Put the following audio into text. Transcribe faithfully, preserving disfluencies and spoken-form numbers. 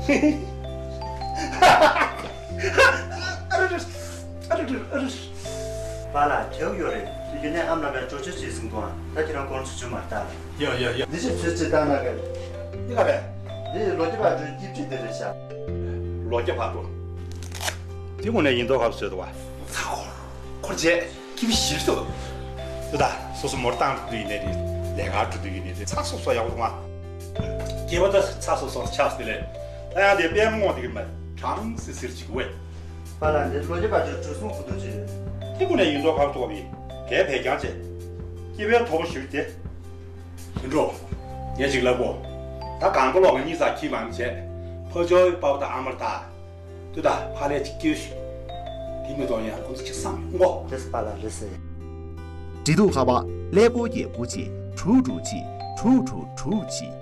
ཨ་ར་ར། ཨ་ར་ར། ཨ་ར་ར། པཱ་ལགས། བྲེལ་ཡོད་རེད། ཡིན་ནའི་ཨ་མ་ལགས་ཀྱིས་འགྲོ་བྱོས་བྱེད་ཟིན་འདུག་ད་ཁྱེད་རང་དགོང་དྲོ་བྱོས་མ་ལྟ། ཡ་ཡ་ཡ། འདི་ཞིག་བཟོས་ཅིག་བཏང་ན་ག་རེད། འདི་ག་རེད། འདི་ལོ་བརྒྱ་པ་འགྲོའི་སྐྱིབས་ཅིག་འདི་རེད་ཤག་ལོ་བརྒྱ་པ་འགྲོ། དེ་དངོས་གནས་ཡིན་མདོག་ཁ་པོ་བཟོས་འདུག་བ། ཚ་ཧོར། འཁོར་བྱས་སྐྱིབས་ཞིག་ཏུ། དེ་ད་སོ་སོ་མོར་བཏང་འགྲོ་དུས་ཡིན་ནའི་རེད། ལས་ཀ་འགྲོ་དུས་ཡིན་ནའི་རེད། ཚ་སོ་སོ་ཡག་པོ་འདུག་ང་། སྐྱེས་པ་ད་ཚ་སོ་སོར་ཆགས་སྲིད་ལས། ད་ཡང་དེ་དཔལ་མོ་དེ་གི་མ་གྲང་སི་སིར་ཅིག་ཝེ། པཱ་ལགས། འདི་ལོ་རྒྱུས་པ་ཚོས་གྲུ་གསུང་ཁུ་ཏུ་ཅི། དེ་ཀུན་ནས་ཡིན་མདོག་ཁ་པོ་ཐོག་པའི་གལ་བས་ཀྱང་ཆེ། སྐྱེ་བའི་ཐོག་པོ་ཞུ་སྟེ། ཡིན་འགྲོ། ངས་ཅིག་ལབ་གོ། ད་གང་ག་ལོག་གི་གཉིས་ས་ཁྱི་མང་ཆེ། ཕ་ཇོའི་པ་བ་ད་ཨ་མར་ད། དུ་ད་ཕ་ལས་ཅིག་སྐྱེ་ཞུ། དེ་མི་དོན་ཡང་ཁོ་ཚོ་ཅིག་བསམ་ཡོང་གོ། རེད་པཱ་ལགས། རེད་ཟེར། འབྲི་དུག་ཁ་པ་ཀླད་ཀོར་རྒྱལ་པོ་ཆེ་དྲུག་དྲུག་གཅིག་དྲུག་དྲུག་དྲུག་གཅིག